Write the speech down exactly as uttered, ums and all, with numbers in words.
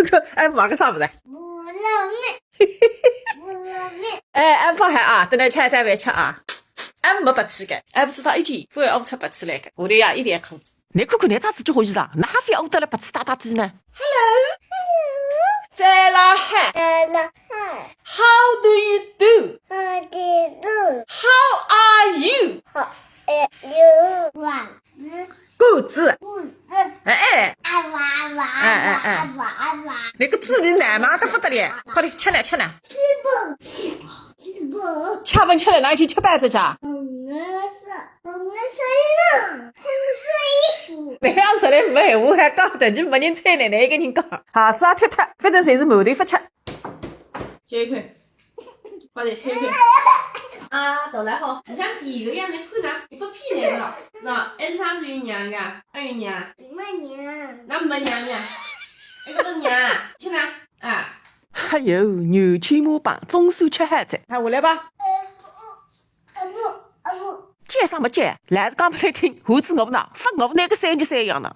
搿个，哎，买个啥物事？乌拉面。乌拉面。哎，俺勿喊啊，等下吃再饭吃啊。俺没白吃个，俺勿知道一斤，勿会熬出白吃来个。屋里呀，一点控制。侬看看，侬只自己欢喜啥？哪哈非熬得来白吃大大只呢？Hello，Hello，在哪哈？在哪哈？How do you do？How do you do？How are you？How are you？哇。 果子。果子。哎，哎。啊哇哇。哎，哎，哎。啊哇啊哇。侬个嘴里奶嘛得勿得了，快点吃了，吃了。吃吧，吃吧，吃吧。吃饭吃了，哪能已经吃饱了啊？红颜色，红颜色呢？红色衣服。侬要是来没闲话还讲，等于没人睬侬，侬一个人讲。好，啥脱脱，反正侪是馒头勿吃。吃一口。 快点，吃一口。啊，走来吼，侬像第一个样子，看呐，侬勿骗人了。喏，还是上次有娘个，还有娘。没娘。哪没娘呢？那个是娘，去哪？啊。哎哟，牛圈麻棒总算吃好了。看，下来吧。呃，不，呃，不。 叫啥么叫？老子讲拨侬听，胡子我勿闹，勿我勿拿个三日三夜呢。